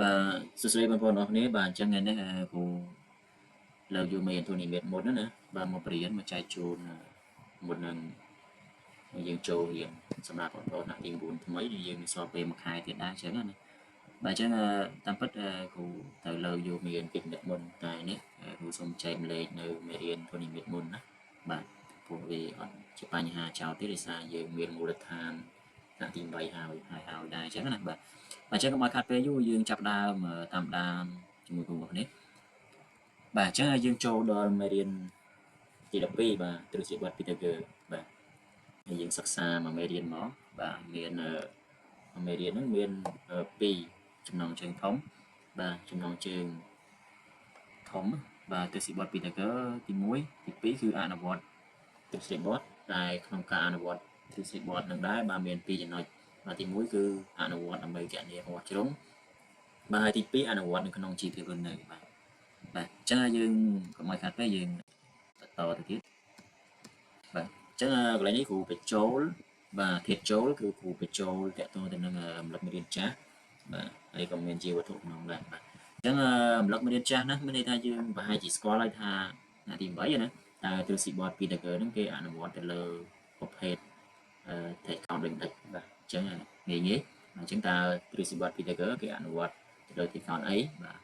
បាទសួស្តីបងប្អូនអរគ្នាបាទអញ្ចឹងថ្ងៃនេះគ្រូលើកយកមេរៀនទូនិមិត្តមុនណាបាទមកបរៀនមកចែកជូនមុននឹងយើងចូលរៀនសម្រាប់បងប្អូនថ្នាក់ទី9ថ្មីយើងនឹងសល់ពេលមួយខែទៀតដែរអញ្ចឹងណាបាទអញ្ចឹងតាមពិតគ្រូត្រូវលើកយកមេរៀនពីគណិតមុនតែនេះគ្រូសូមចែកម្លែកនៅមេរៀនទូនិមិត្តមុនណាបាទព្រោះវាអត់ជាបញ្ហាចោលទេដោយសារយើងមានមូលដ្ឋានថ្នាក់ទី8ហើយហើយហើយដែរអញ្ចឹងណាបាទអញ្ចឹងកុំឲ្យខាត់ពេលយូរយើងចាប់ដើមតាមដានជាមួយគ្រូរបស់នេះបាទអញ្ចឹងយើងចូលដល់មេរៀនទី12បាទទ្រឹស្ដីបទពីតាហ្គើបាទហើយយើងសិក្សាមួយមេរៀនមកបាទមានមេរៀនហ្នឹងមាន2ចំណងជើងធំបាទចំណងជើងធំបាទទ្រឹស្ដីបទពីតាហ្គើទី1ទី2គឺអនុវត្តទ្រឹស្ដីបទតែក្នុងការអនុវត្តទ្រឹស្ដីបទនឹងដែរបាទមាន2ចំណុចបាទទី1គឺអនុវត្តដើម្បីគណនាហោះជ្រុងបាទហើយទី2អនុវត្តនៅក្នុងជីវភាពរស់នៅបាទបាទអញ្ចឹងយើងកុំឲ្យខាត់ពេកយើងបន្តទៅទៀតបាទអញ្ចឹងកន្លែងនេះគ្រូបញ្ចូលបាទធាតុចូលគឺគ្រូបញ្ចូលតកតងទៅនឹងរំលឹកមេរៀនចាស់បាទហើយក៏មានជាវត្ថុក្នុងដែរបាទអញ្ចឹងរំលឹកមេរៀនចាស់ណាមានន័យថាយើងប្រហែលជាស្គាល់ហើយថាថ្នាក់ទី8ណាតើទ្រឹស្ដីបទពីតាហ្គើហ្នឹងគេអនុវត្តទៅលើប្រភេទថេកោនដូចម្ដេចបាទអញ្ចឹងងាយងាយអញ្ចឹងតើទ្រឹស្ដីបទពីតាហ្គើគេអនុវត្តទៅលើថេកោនអីបាទ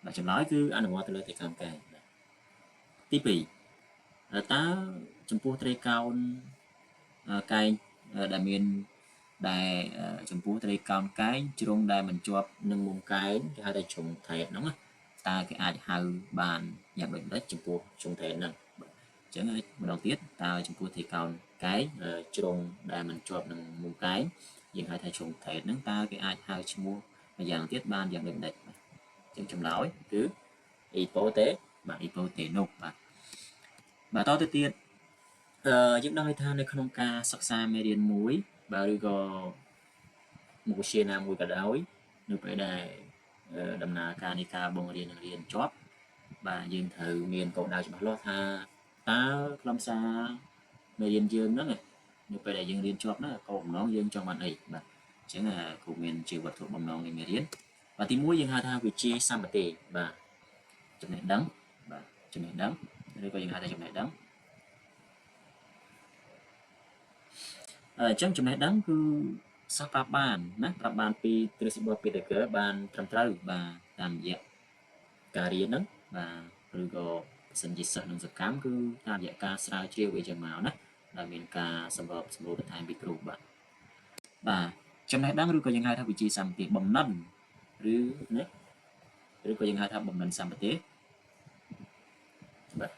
បាទចម្លើយគឺអនុវត្តទៅលើត្រីកោណកែងបាទទី2តើចំពោះត្រីកោណកែងដែលមានដែលចំពោះត្រីកោណកែងជ្រុងដែលមិនជាប់នឹងមុំកែងគេហៅថាជ្រុងថែបហ្នឹងណាតើគេអាចហៅបានយ៉ាងដូចម្ដេចចំពោះជ្រុងថែបហ្នឹងបាទអញ្ចឹងម្ដងទៀតតើចំពោះត្រីកោណកែងជ្រុងដែលមិនជាប់នឹងមុំកែងយើងហៅថាជ្រុងថែបហ្នឹងតើគេអាចហៅឈ្មោះម្យ៉ាងទៀតបានយ៉ាងដូចម្ដេចបាទអញ្ចឹងចម្លើយគឺអ៊ីប៉ូតេបាទអ៊ីប៉ូតេនុសបាទបាទតទៅទៀតយើងដឹងហើយថានៅក្នុងការសិក្សាមេរៀនមួយបាទឬក៏មុខវិជ្ជាណាមួយក៏ដោយនៅពេលដែលដំណើរការនៃការបង្រៀននិងរៀនចប់បាទយើងត្រូវមានគោលដៅច្បាស់លាស់ថាតើខ្លឹមសារមេរៀនយើងហ្នឹងនៅពេលដែលយើងរៀនជាប់ហ្នឹងគោលបំណងយើងចង់បានអីបាទអញ្ចឹងគ្រូមានជាវត្ថុបំណងនៃមេរៀនបាទទី1យើងហៅថាវិជ្ជាសម្បទាបាទចំណេះដឹងបាទចំណេះដឹងឬក៏យើងហៅថាចំណេះដឹងអញ្ចឹងចំណេះដឹងគឺសិស្សប្រាប់បានណាប្រាប់បានពីទ្រឹស្ដីបទពីតាហ្គើបានត្រឹមត្រូវបាទតាមរយៈការរៀនហ្នឹងបាទឬក៏បើសិនជាសិស្សនឹងសកម្មគឺតាមរយៈការស្រាវជ្រាវអីចឹងមកណាដែលមានការសម្របសម្រួលបន្ថែមពីគ្រូបាទបាទចំណេះដឹងឬក៏យើងហៅថាវិជ្ជាសម្បទាបំណិនឬណាឬក៏យើងហៅថាបំណិនសម្បទាបាទ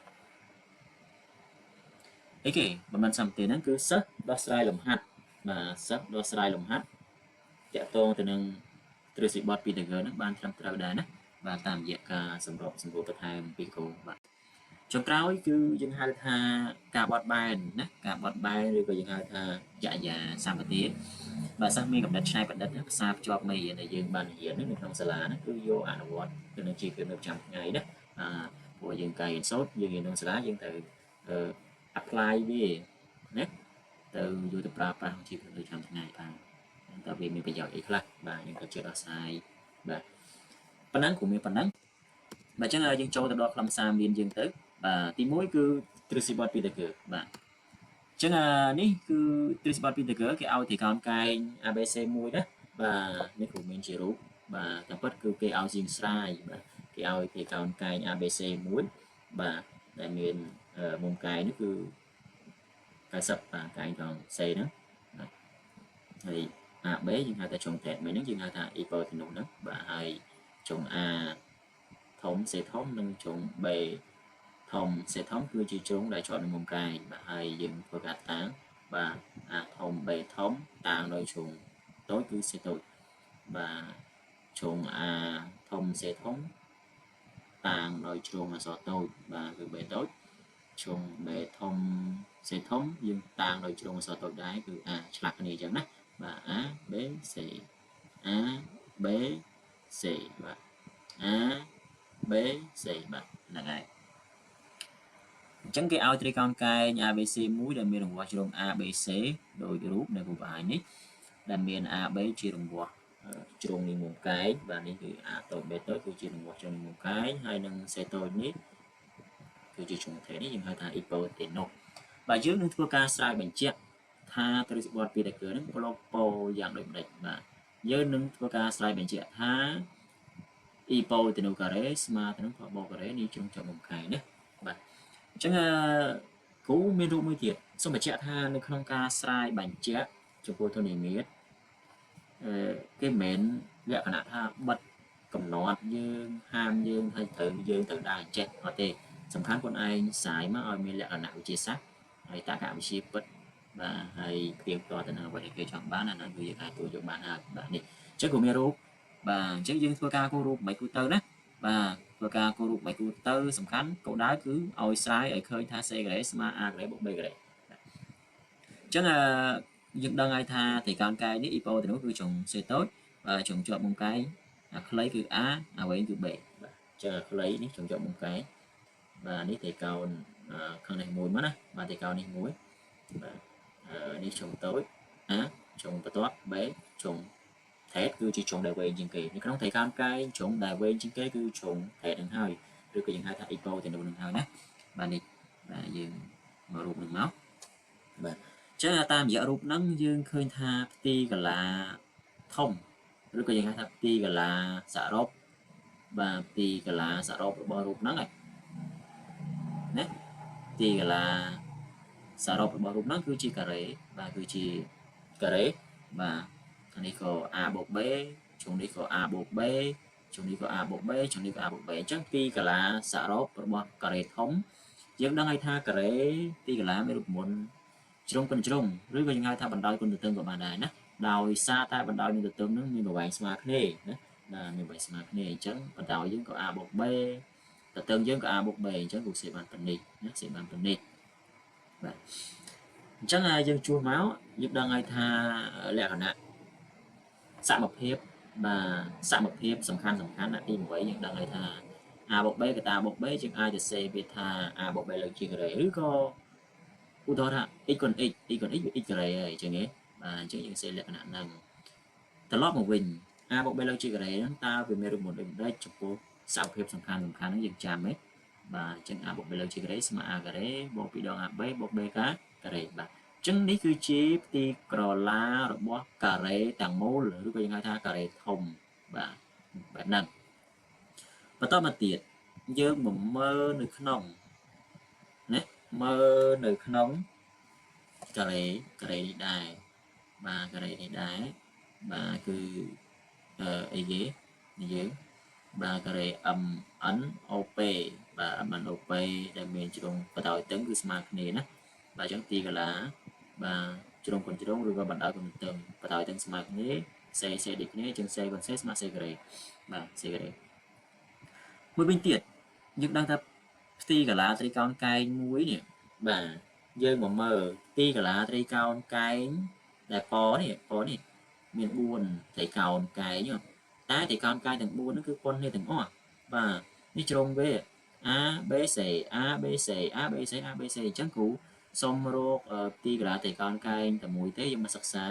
អីគេបំណិនសម្បទាហ្នឹងគឺសិស្សដោះស្រាយលំហាត់បាទសិស្សដោះស្រាយលំហាត់តាក់ទងទៅនឹងទ្រឹស្ដីបទពីតាហ្គើហ្នឹងបានត្រឹមត្រូវដែរណាបាទតាមរយៈការសម្របសម្រួលបន្ថែមពីគ្រូបាទចុងក្រោយគឺយើងហៅថាការបត់បែនណាការបត់បែនឬក៏យើងហៅថាយយាសម្បទាបាទសិស្សមានកំណត់ច្នៃប្រឌិតផ្សារភ្ជាប់មេរៀនដែលយើងបានរៀននៅក្នុងសាលាហ្នឹងគឺយកអនុវត្តទៅនឹងជីវភាពនៅប្រចាំថ្ងៃណាបាទព្រោះយើងកាយរៀនសូត្រយើងរៀនក្នុងសាលាយើងត្រូវ apply វាណាទៅយកទៅប្រើប្រាស់ក្នុងជីវភាពប្រចាំថ្ងៃបាទតើវាមានប្រយោជន៍អីខ្លះបាទយើងក៏ចេះដោះស្រាយបាទប៉ុណ្ណឹងគ្រូមានប៉ុណ្ណឹងបាទអញ្ចឹងយើងចូលទៅដល់ខ្លឹមសារមេរៀនយើងទៅបាទទី1គឺទ្រឹស្ដីបទពីតាហ្គើបាទអញ្ចឹងនេះគឺទ្រឹស្ដីបទពីតាហ្គើគេឲ្យត្រីកោណកែង ABC មួយណាបាទនេះគ្រូមានជារូបបាទតាមពិតគឺគេឲ្យជាងស្រាយបាទគេឲ្យត្រីកោណកែង ABC មួយបាទដែលមានមុំកែងនេះគឺ90បាទកែងត្រង់ C ហ្នឹងបាទហើយ AB យើងហៅថាជ្រុងថែមិញហ្នឹងយើងហៅថាអ៊ីប៉ូតេនុសហ្នឹងបាទហើយជ្រុង A ធំ C ធំនិងជ្រុង B ធំ C ធំគឺជាជ្រុងដែលជាប់នឹងមុំកែងបាទហើយយើងធ្វើការតាំងបាទ A ធំ B ធំតាំងដោយជ្រុងតូចគឺ C តូចបាទជ្រុង A ធំ C ធំតាំងដោយជ្រុងអក្សរតូចបាទគឺ B តូចជ្រុង B ធំ C ធំយើងតាំងដោយជ្រុងអក្សរតូចដែរគឺ A ឆ្លាក់គ្នាអញ្ចឹងណាបាទ A B C A B C បាទ A B C បាទហ្នឹងហើយអញ្ចឹងគេឲ្យត្រីកោណកែង ABC មួយដែលមានរង្វាស់ជ្រុង ABC ដោយរូបនៅគ្រូបង្ហាញនេះដែលមាន AB ជារង្វាស់ ជ្រុងនេះមុំកែងបាទនេះគឺ A តូច B តូចគឺជារង្វាស់ជ្រុងនេះមុំកែងហើយនឹង C តូចនេះគឺជាជ្រុងថេនេះយើងហៅថា hypoténuse បាទយើងនឹងធ្វើការស្រាយបញ្ជាក់ថាទ្រឹស្ដីបទពីតាគឺនឹងប្លុកពោយ៉ាងដូចម្ដេចបាទយើងនឹងធ្វើការស្រាយបញ្ជាក់ថា hypoténuse ការ៉េស្មើទៅនឹងផលបូការ៉េនេះជ្រុងជាប់មុំកែងណាបាទអញ្ចឹងគ្រូមានរូបមួយទៀតសូមបញ្ជាក់ថានៅក្នុងការស្រាយបញ្ជាក់ចំពោះធននិមិត្តគេមិនមែនលក្ខណៈថាបិទកំណត់យើងហាមយើងឲ្យត្រូវយើងត្រូវដើរចេះអត់ទេសំខាន់ខ្លួនឯងស្រាយមកឲ្យមានលក្ខណៈវិទ្យាសាស្ត្រហើយតក្កវិទ្យាពិតបាទហើយផ្ទៀងផ្ទាត់ទៅនឹងអ្វីដែលគេចង់បានអាហ្នឹងគឺយើងអាចទទួលយកបានហើយបាទនេះអញ្ចឹងក៏មានរូបបាទអញ្ចឹងយើងធ្វើការគូរូបមិនគូទៅណាបាទធ្វើការគូរូបមិនគូទៅសំខាន់គោលដៅគឺឲ្យស្រាយឲ្យឃើញថា C ការ៉េស្មើ A ការ៉េបូក B ការ៉េអញ្ចឹងយើងដឹងហើយថាត្រីកោណកែងនេះ hypoténuse គឺជ្រុង C តូចបាទជ្រុងជាប់មុំកែងអាខ្លីគឺ A អាវែងគឺ B បាទអញ្ចឹងអាខ្លីនេះជ្រុងជាប់មុំកែងបាទនេះត្រីកោណខាងនេះមួយមកណាបាទត្រីកោណនេះមួយបាទនេះជ្រុងតូច A ជ្រុងបន្ទាប់ B ជ្រុងថេតគឺជាជ្រុងដែលវែងជាងគេនៅក្នុងត្រីកោណកែងជ្រុងដែលវែងជាងគេគឺជ្រុងថេតនឹងហើយឬក៏យើងហៅថា hypoténuse នឹងហើយណាបាទនេះបាទយើងមករូបនឹងមកបាទចឹងតាមរយៈរូបហ្នឹងយើងឃើញថាផ្ទីកាឡាធំឬក៏យើងហៅថាផ្ទីកាឡាសរុបបាទផ្ទីកាឡាសរុបរបស់រូបហ្នឹងឯងណាផ្ទីកាឡាសរុបរបស់រូបហ្នឹងគឺជាការ៉េបាទគឺជាការ៉េបាទអានេះក៏ a បូក b ជ្រុងនេះក៏ a បូក b ជ្រុងនេះក៏ a បូក b ជ្រុងនេះក៏ a បូក b អញ្ចឹងទីកាឡាសរុបរបស់ការ៉េធំយើងដឹងហើយថាការ៉េទីកាឡាមានរូបមន្តជ្រុងគុណជ្រុងឬក៏យើងហៅថាបណ្ដោយគុណទទឹងក៏បានដែរណាដោយសារតែបណ្ដោយនឹងទទឹងនឹងមានប្រវែងស្មើគ្នាណាបាទមានប្រវែងស្មើគ្នាអញ្ចឹងបណ្ដោយយើងក៏ a បូក b ទទឹងយើងក៏ a បូក b អញ្ចឹងគូសេបានប៉ុណ្នេះណាសេបានប៉ុណ្នេះបាទអញ្ចឹងយើងជួសមកយើងដឹងហើយថាលក្ខណៈសមភាពបាទសមភាពសំខាន់សំខាន់ណាទី8យើងដឹងហើយថា a បូក b កតាបូក b យើងអាចទៅសេវាថា a បូក b លើជាការ៉េឬក៏ឧទាហរណ៍ថា x គុណ x x គុណ x វា x ការ៉េហើយអញ្ចឹងហ៎បាទអញ្ចឹងយើងសេលក្ខណៈហ្នឹងត្រឡប់មកវិញ a បូក b លើជាការ៉េហ្នឹងតើវាមានរូបមន្តដូចម្ដេចចំពោះសមភាពសំខាន់សំខាន់ហ្នឹងយើងចាំហ៎បាទអញ្ចឹង a បូក b លើជាការ៉េស្មើ a ការ៉េបូក2ដង ab បូក b ការ៉េបាទអញ្ចឹងនេះគឺជាផ្ទីក្រឡារបស់ការ៉េទាំងមូលឬក៏យើងហៅថាការ៉េធំបាទបែបហ្នឹងបន្តមកទៀតយើងមកមើលនៅក្នុងណាមើលនៅក្នុងការ៉េការ៉េនេះដែរបាទការ៉េនេះដែរបាទគឺអីគេនេះយើងបាទការ៉េ M N O P បាទ M N O P ដែលមានជ្រុងបណ្ដោយទឹងគឺស្មើគ្នាណាបាទអញ្ចឹងទីកាឡាបាទជ្រុងគុណជ្រុងឬក៏បណ្ដោយគុណទឹងបណ្ដោយទឹងស្មើគ្នា C C ដូចគ្នាអញ្ចឹង C គុណ C ស្មើ C ការ៉េបាទ C ការ៉េមួយវិញទៀតយើងដឹងថាផ្ទីកាឡាត្រីកោណកែងមួយនេះបាទយើងមកមើលទីកាឡាត្រីកោណកែងដែលពនេះពនេះមាន4ត្រីកោណកែងតែត្រីកោណកែងទាំង4ហ្នឹងគឺប៉ុនគ្នាទាំងអស់បាទនេះជ្រុងវា A B C A B C A B C A B C អញ្ចឹងគ្រូសុំរកទីកាឡាត្រីកោណកែងតែមួយទេយើងមកសិក្សា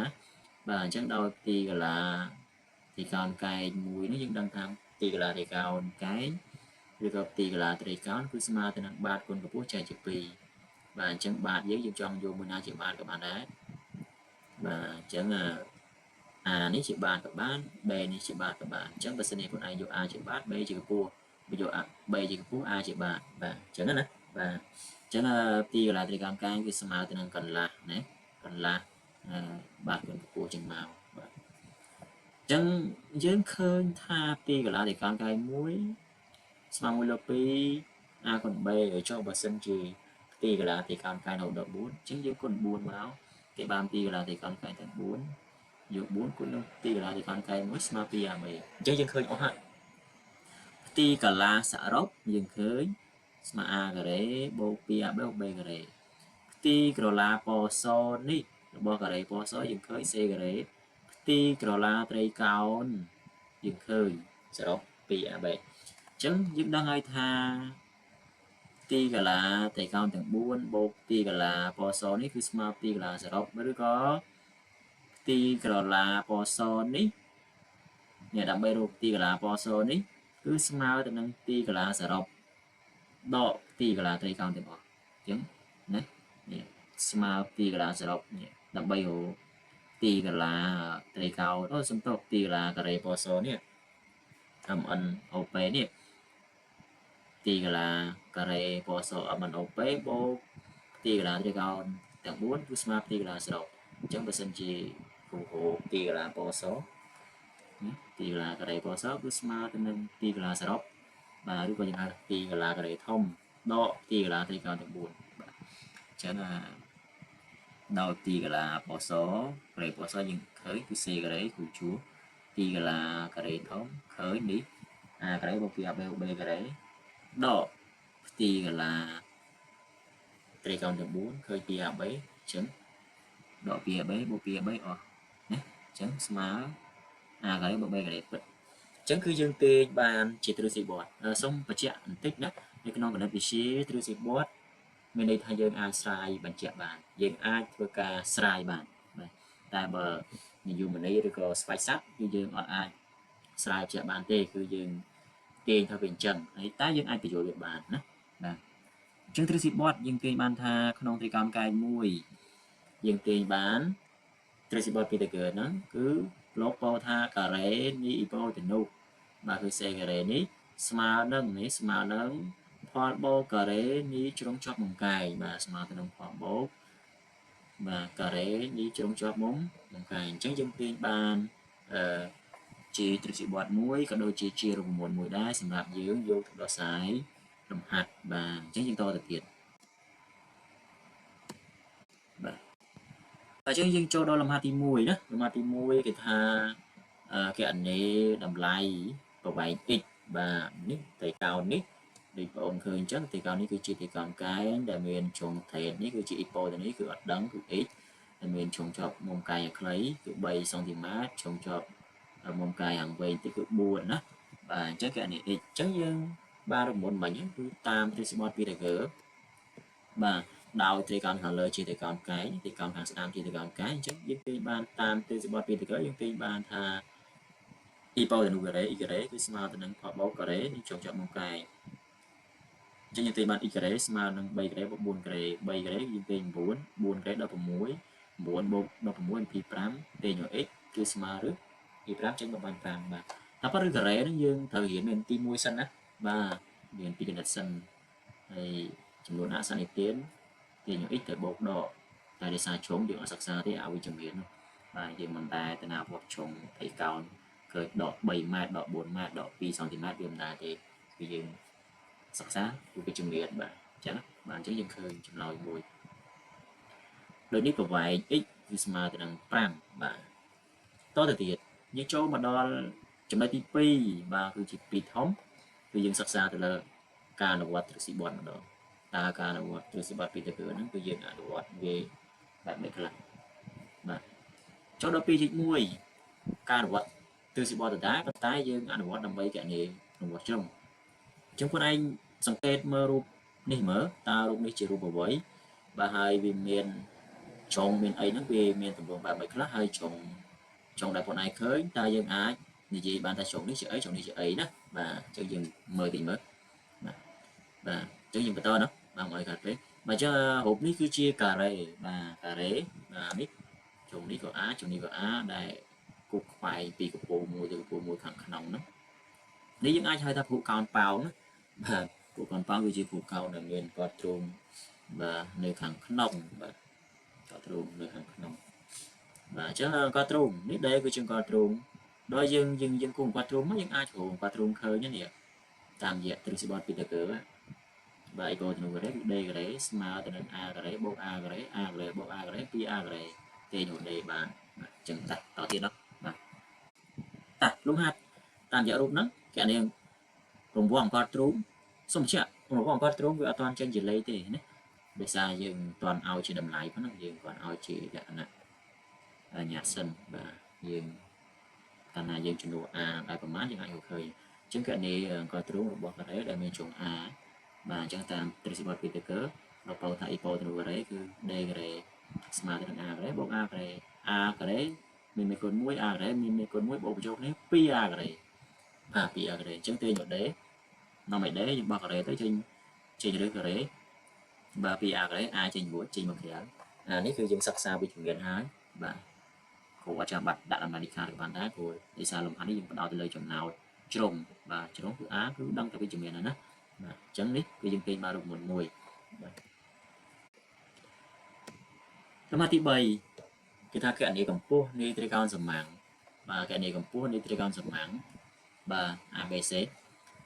បាទអញ្ចឹងដោយទីកាឡាត្រីកោណកែងមួយនេះយើងដឹងថាទីកាឡាត្រីកោណកែងឬក៏ទីកាឡាត្រីកោណគឺស្មើទៅនឹងបាតគុណកម្ពស់ចែកជា2បាទអញ្ចឹងបាតយើងយើងចង់យកមួយណាជាបាតក៏បានដែរបាទអញ្ចឹង A នេះជាបាតក៏បាន B នេះជាបាតក៏បានអញ្ចឹងបើសិនជាខ្លួនឯងយក A ជាបាត B ជាកម្ពស់បើយក B ជាកម្ពស់ A ជាបាតបាទអញ្ចឹងណាបាទអញ្ចឹងទីកាឡាត្រីកោណកែងគឺស្មើទៅនឹងកន្លះណាកន្លះបាតគុណកម្ពស់ចឹងមកបាទអញ្ចឹងយើងឃើញថាទីកាឡាត្រីកោណកែងមួយស្មើ1លើ2 a គុណ b ឲ្យចុះបើសិនជាទីកាឡាត្រីកោណកែងរហូតដល់4អញ្ចឹងយើងគុណ4មកគេបានទីកាឡាត្រីកោណកែងទាំង4យក4គុណនឹងទីកាឡាត្រីកោណកែង1ស្មើ 2ab អញ្ចឹងយើងឃើញអស់ហើយទីកាឡាសរុបយើងឃើញស្មើ a ការ៉េបូក 2ab បូក b ការ៉េផ្ទីក្រឡាពណ៌សនេះរបស់ការ៉េពណ៌សយើងឃើញ c ការ៉េផ្ទីក្រឡាត្រីកោណយើងឃើញសរុប 2ab អញ្ចឹងយើងដឹងហើយថាទីកាឡាត្រីកោណទាំង4បូកទីកាឡាពណ៌សនេះគឺស្មើទីកាឡាសរុបឬក៏ទីក្រឡាពណ៌សនេះ នេះដើម្បីរកទីកាឡាពណ៌សនេះគឺស្មើទៅនឹងទីកាឡាសរុបដកទីកាឡាត្រីកោណទាំងអស់អញ្ចឹងណានេះស្មើទីកាឡាសរុបនេះដើម្បីរកទីកាឡាត្រីកោណអូសំទោសទីកាឡាការ៉េពណ៌សនេះ MNOP នេះទីកាឡាការ៉េពណ៌ស MNOP បូកទីកាឡាត្រីកោណទាំង4គឺស្មើទីកាឡាសរុបអញ្ចឹងបើសិនជាគូរកទីកាឡាពណ៌សទីកាឡាការ៉េពណ៌សគឺស្មើទៅនឹងទីកាឡាសរុបបាទឬក៏យើងហៅទីកាឡាការ៉េធំដកទីកាឡាត្រីកោណទាំង4បាទអញ្ចឹងដោយទីកាឡាពណ៌សការ៉េពណ៌សយើងឃើញគឺ C ការ៉េគូជួរទីកាឡាការ៉េធំឃើញនេះ A ការ៉េបូក 2AB បូក B ការ៉េដកទីកាឡាត្រីកោណទាំង4ឃើញ 2AB អញ្ចឹងដក 2AB បូក 2AB អស់ណាអញ្ចឹងស្មើ A ការ៉េបូក B ការ៉េពិតអញ្ចឹងគឺយើងទាញបានជាទ្រឹស្ដីបទសូមបញ្ជាក់បន្តិចណានៅក្នុងគណិតវិទ្យាទ្រឹស្ដីបទមានន័យថាយើងអាចស្រាយបញ្ជាក់បានយើងអាចធ្វើការស្រាយបានបាទតែបើនិយមន័យឬក៏ស្វ័យស័ព្ទគឺយើងអត់អាចស្រាយបញ្ជាក់បានទេគឺយើងទាញថាវាអញ្ចឹងហើយតែយើងអាចបញ្យល់វាបានណាបាទអញ្ចឹងទ្រឹស្ដីបទយើងទាញបានថាក្នុងត្រីកោណកែងមួយយើងទាញបានទ្រឹស្ដីបទពីតាហ្គឺហ្នឹងគឺលោកពោថាការ៉េនៃអ៊ីប៉ូតេនុសបាទគឺ C ការ៉េនេះស្មើនឹងនេះស្មើនឹងផលបូកការ៉េនៃជ្រុងជាប់មុំកែងបាទស្មើទៅនឹងផលបូកបាទការ៉េនៃជ្រុងជាប់មុំកែងអញ្ចឹងយើងទាញបានអឺជាទ្រឹស្ដីបទមួយក៏ដូចជាជារូបមន្តមួយដែរសម្រាប់យើងយកទៅដោះស្រាយលំហាត់បាទអញ្ចឹងយើងតទៅទៀតបាទអញ្ចឹងយើងចូលដល់លំហាត់ទី1ណាលំហាត់ទី1គេថាគណនាតម្លៃប្រវែង x បាទនេះត្រីកោណនេះដូចបងអូនឃើញអញ្ចឹងត្រីកោណនេះគឺជាត្រីកោណកែងដែលមានជ្រុងថេតនេះគឺជា អ៊ីប៉ូទៅនេះគឺអត់ដឹងគឺ x ដែលមានជ្រុងជាប់មុំកែងខ្លីគឺ3សង់ទីម៉ែត្រជ្រុងជាប់មុំកែងខាងវែងតិចគឺ4ណាបាទអញ្ចឹងគណនា x អញ្ចឹងយើងបានរមុនមិញគឺតាមទ្រឹស្ដីបទពីតាហ្គឺបាទដោយត្រីកោណខាងលើជាត្រីកោណកែងត្រីកោណខាងស្ដាំជាត្រីកោណកែងអញ្ចឹងយើងទាញបានតាមទ្រឹស្ដីបទពីតាហ្គឺយើងទាញបានថាអ៊ីប៉ូទៅនោះការ៉េ y ការ៉េគឺស្មើទៅនឹងផលបូកការ៉េនៃជ្រុងជាប់មុំកែងអញ្ចឹងយើងទាញបាន y ការ៉េស្មើនឹង3ការ៉េបូក4ការ៉េ3ការ៉េយើងទាញ9 4ការ៉េ16 9បូក16 25ទាញយក x គឺស្មើឬ25ចេញមកបាន5បាទតែប៉ុន្តែការ៉េហ្នឹងយើងត្រូវរៀនមានទី1សិនណាបាទរៀនពីគណិតសិនហើយចំនួនអសនិទានទាញយក x ទៅបូកដកតែដោយសារជ្រុងយើងអត់សិក្សាទេអវិជ្ជមាននោះបាទយើងមិនដែលទៅណាវាស់ជ្រុងត្រីកោណឃើញដក3ម៉ែត្រដក4ម៉ែត្រដក2សង់ទីម៉ែត្រវាមិនដែរទេគឺយើងសិក្សាគឺវិជ្ជមានបាទអញ្ចឹងបាទអញ្ចឹងយើងឃើញចម្លើយមួយដូចនេះប្រវែង x គឺស្មើទៅនឹង5បាទតទៅទៀតយើងចូលមកដល់ចំណុចទី2បាទគឺជា2ធំគឺយើងសិក្សាទៅលើការអនុវត្តទ្រឹស្ដីបទម្ដងតើការអនុវត្តទ្រឹស្ដីបទពីតាហ្គឺហ្នឹងគឺយើងអនុវត្តវាបែបម៉េចខ្លះបាទចូលដល់ 2.1 ការអនុវត្តទ្រឹស្ដីបទដដែលប៉ុន្តែយើងអនុវត្តដើម្បីគណនារង្វាស់ជ្រុងអញ្ចឹងខ្លួនឯងសង្កេតមើលរូបនេះមើលតើរូបនេះជារូបអ្វីបាទហើយវាមានជ្រុងមានអីហ្នឹងវាមានទម្រង់បែបម៉េចខ្លះហើយជ្រុងដែលខ្លួនឯងឃើញតើយើងអាចនិយាយបានថាជ្រុងនេះជាអីជ្រុងនេះជាអីណាបាទអញ្ចឹងយើងមើលតិចមើលបាទបាទអញ្ចឹងយើងបន្តណាបាទមកឲ្យកាត់ពេកបាទអញ្ចឹងរូបនេះគឺជាការ៉េបាទការ៉េបាទនេះជ្រុងនេះក៏ A ជ្រុងនេះក៏ A ដែលគូខ្វែងពីកំពូលមួយទៅកំពូលមួយខាងក្នុងហ្នឹងនេះយើងអាចហៅថាភូកោណប៉ោងណាបាទភូកោណប៉ោងគឺជាភូកោណដែលមានគាត់ទ្រូងបាទនៅខាងក្នុងបាទគាត់ទ្រូងនៅខាងក្នុងបាទអញ្ចឹងគាត់ទ្រូងនេះដែរគឺជាគាត់ទ្រូងដល់យើងយើងយើងគូគាត់ទ្រូងមកយើងអាចរកគាត់ទ្រូងឃើញនេះតាមរយៈទ្រឹស្ដីបទពីតាហ្គឺបាទអ៊ីកូទៅការ៉េគឺ D ការ៉េស្មើទៅនឹង A ការ៉េបូក A ការ៉េ A ការ៉េបូក A ការ៉េ 2A ការ៉េទាញរក D បានបាទអញ្ចឹងតទៀតនោះបាទតាលំហាត់តាមរយៈរូបហ្នឹងគណនារង្វាស់អង្កត់ទ្រូងសូមបញ្ជាក់រង្វាស់អង្កត់ទ្រូងវាអត់ទាន់ចេញជាលេខទេណាដោយសារយើងមិនទាន់ឲ្យជាតម្លៃផងហ្នឹងយើងគាត់ឲ្យជាលក្ខណៈញ៉ាត់សិនបាទយើងកាលណាយើងចំនួន A ដែលប្រមាណយើងអាចរកឃើញអញ្ចឹងគណនាអង្កត់ទ្រូងរបស់ការ៉េដែលមានជ្រុង A បាទអញ្ចឹងតាមទ្រឹស្ដីបទពីតាហ្គឺដល់ពោថាអ៊ីប៉ូទៅការ៉េគឺ D ការ៉េស្មើទៅនឹង A ការ៉េបូក A ការ៉េ A ការ៉េ មានមេគុណ1 a ការ៉េមានមេគុណ1បូកបញ្ចូលគ្នា 2a ការ៉េបាទ 2a ការ៉េអញ្ចឹងទាញយក d នាំឲ្យ d យើងបោះការ៉េទៅចេញចេញឬការ៉េបាទ 2a ការ៉េ a ចេញ1ចេញមកក្រៅអានេះគឺយើងសិក្សាវិជ្ជមានហើយបាទគ្រូអត់ចាំបាច់ដាក់តម្លៃនេះខាតក៏បានដែរព្រោះដោយសារលំហាត់នេះយើងផ្ដោតទៅលើចំណោទជ្រុងបាទជ្រុងគឺ a គឺដឹងតែវិជ្ជមានហើយណាបាទអញ្ចឹងនេះគឺយើងទាញបានរូបមន្តមួយបាទលំហាត់ទី3គេថាគណនាកម្ពស់នៃត្រីកោណសមាំងបាទគណនាកម្ពស់នៃត្រីកោណសមាំងបាទ ABC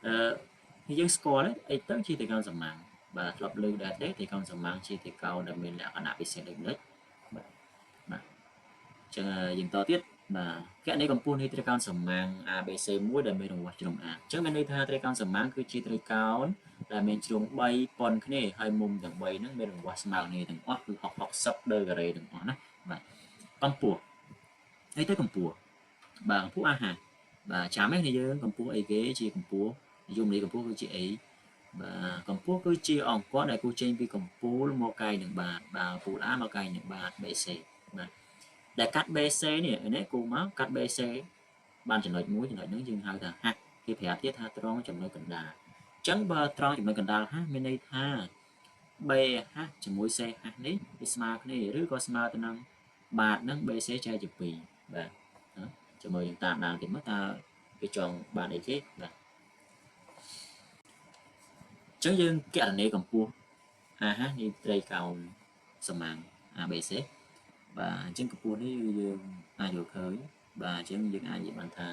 អឺយើងស្គាល់អីទៅជាត្រីកោណសមាំងបាទធ្លាប់លើកដែរទេត្រីកោណសមាំងជាត្រីកោណដែលមានលក្ខណៈពិសេសដូចម្ដេចបាទបាទអញ្ចឹងយើងតទៀតបាទគណនាកម្ពស់នៃត្រីកោណសមាំង ABC មួយដែលមានរង្វាស់ជ្រុង A អញ្ចឹងមានន័យថាត្រីកោណសមាំងគឺជាត្រីកោណដែលមានជ្រុង3ប៉ុនគ្នាហើយមុំទាំង3ហ្នឹងមានរង្វាស់ស្មើគ្នាទាំងអស់គឺ60ដឺការ៉េទាំងអស់ណាបាទកម្ពស់អីទៅកម្ពស់បាទកម្ពស់អាហារបាទចាំឯនេះយើងកម្ពស់អីគេជាកម្ពស់និយមន័យកម្ពស់គឺជាអីបាទកម្ពស់គឺជាអង្គដែលគូចេញពីកម្ពូលមកកែងនឹងបាតបាទកម្ពូល A មកកែងនឹងបាត BC បាទដែលកាត់ BC នេះនេះគូមកកាត់ BC បានចំណុចមួយចំណុចហ្នឹងយើងហៅថាហាក់គេប្រាប់ទៀតថាត្រង់ចំណុចកណ្ដាលអញ្ចឹងបើត្រង់ចំណុចកណ្ដាលហាក់មានន័យថា BH ជាមួយ CH នេះវាស្មើគ្នាឬក៏ស្មើទៅនឹងបាតហ្នឹង BC ចែកជា2បាទជាមួយយើងតាមដានទៀតមើលតើគេចង់បានអីគេបាទអញ្ចឹងយើងគណនាកម្ពស់ AH នៃត្រីកោណសមាំង ABC បាទអញ្ចឹងកម្ពស់នេះគឺយើងអាចយល់ឃើញបាទអញ្ចឹងយើងអាចនិយាយបានថា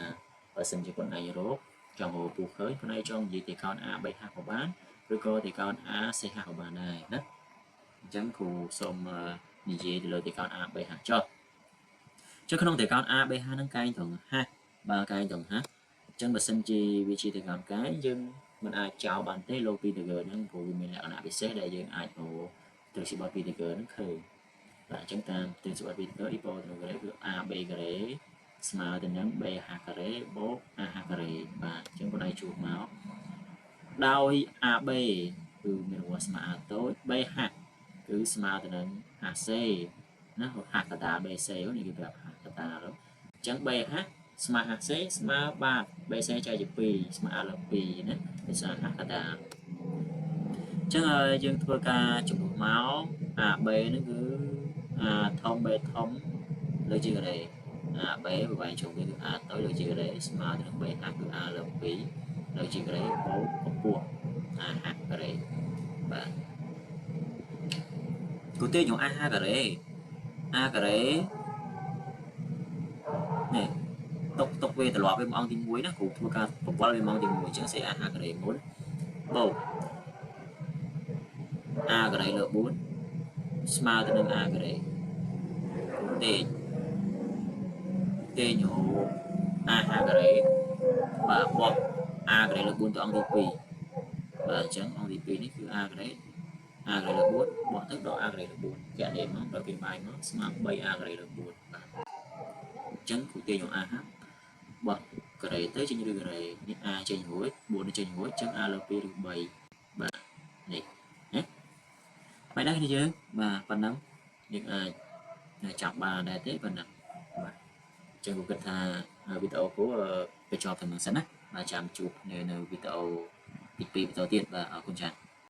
បើសិនជាខ្លួនឯងរកចង់រកកម្ពស់ឃើញខ្លួនឯងចង់និយាយត្រីកោណ ABH ក៏បានឬក៏ត្រីកោណ ACH ក៏បានដែរណាអញ្ចឹងគ្រូសូមនិយាយទៅលើត្រីកោណ ABH ចុះចុះក្នុងត្រីកោណ ABH ហ្នឹងកែងត្រង់ H បាទកែងត្រង់ H អញ្ចឹងបើសិនជាវាជាត្រីកោណកែងយើងមិនអាចចោលបានទេលោកពីតហ្គឺហ្នឹងព្រោះវាមានលក្ខណៈពិសេសដែលយើងអាចរកទ្រឹស្ដីបទពីតហ្គឺហ្នឹងឃើញបាទអញ្ចឹងតាមទ្រឹស្ដីបទពីតហ្គឺអ៊ីប៉ូទៅការ៉េគឺ AB ការ៉េស្មើទៅនឹង BH ការ៉េបូក AH ការ៉េបាទអញ្ចឹងបងឯងជួបមកដោយ AB គឺមានរង្វាស់ស្មើ A តូច BH គឺស្មើទៅនឹង AC ណាហកតា BC នេះគេប្រាប់ហកតាអញ្ចឹង BH ស្មើ AC ស្មើបាទ BC ចែកជា2ស្មើ A លើ2ណាដោយសារហកតាអញ្ចឹងយើងធ្វើការជំនួសមក AB ហ្នឹងគឺ A ធំ B ធំលើជាការ៉េ AB ប្រវែងជុំវាគឺ A តូចលើជាការ៉េស្មើទៅនឹង BH គឺ A លើ2លើជាការ៉េបូកកម្ពស់ AH ការ៉េបាទគូទេញ AH ការ៉េ A ការ៉េនេះទុកវាត្រឡប់វាមកអង្គទី1ណាគ្រូធ្វើការបង្វិលវាមកអង្គទី1អញ្ចឹងសេ AH ការ៉េមុនបូក A ការ៉េលើ4ស្មើទៅនឹង A ការ៉េទេទេញ AH ការ៉េបាទបោះ A ការ៉េលើ4ទៅអង្គទី2បាទអញ្ចឹងអង្គទី2នេះគឺ A ការ៉េ A ការ៉េលើ4បោះទៅដល់ A ការ៉េលើ4គណនាមកដល់គេបាយមកស្មើ 3A ការ៉េលើ4បាទអញ្ចឹងគ្រូទាញយក A ហាបោះការ៉េទៅចេញឬការ៉េនេះ A ចេញរួច4នេះចេញរួចអញ្ចឹង A លើ2ឬ3បាទនេះណាបាយដែរគ្នាយើងបាទប៉ុណ្ណឹងយើងអាចចាប់បានដែរទេប៉ុណ្ណឹងបាទអញ្ចឹងគ្រូគិតថាវីដេអូគ្រូបញ្ចប់តែប៉ុណ្្នឹងសិនណាបាទចាំជួបនៅវីដេអូទី2បន្តទៀតបាទអរគុណច្រើន។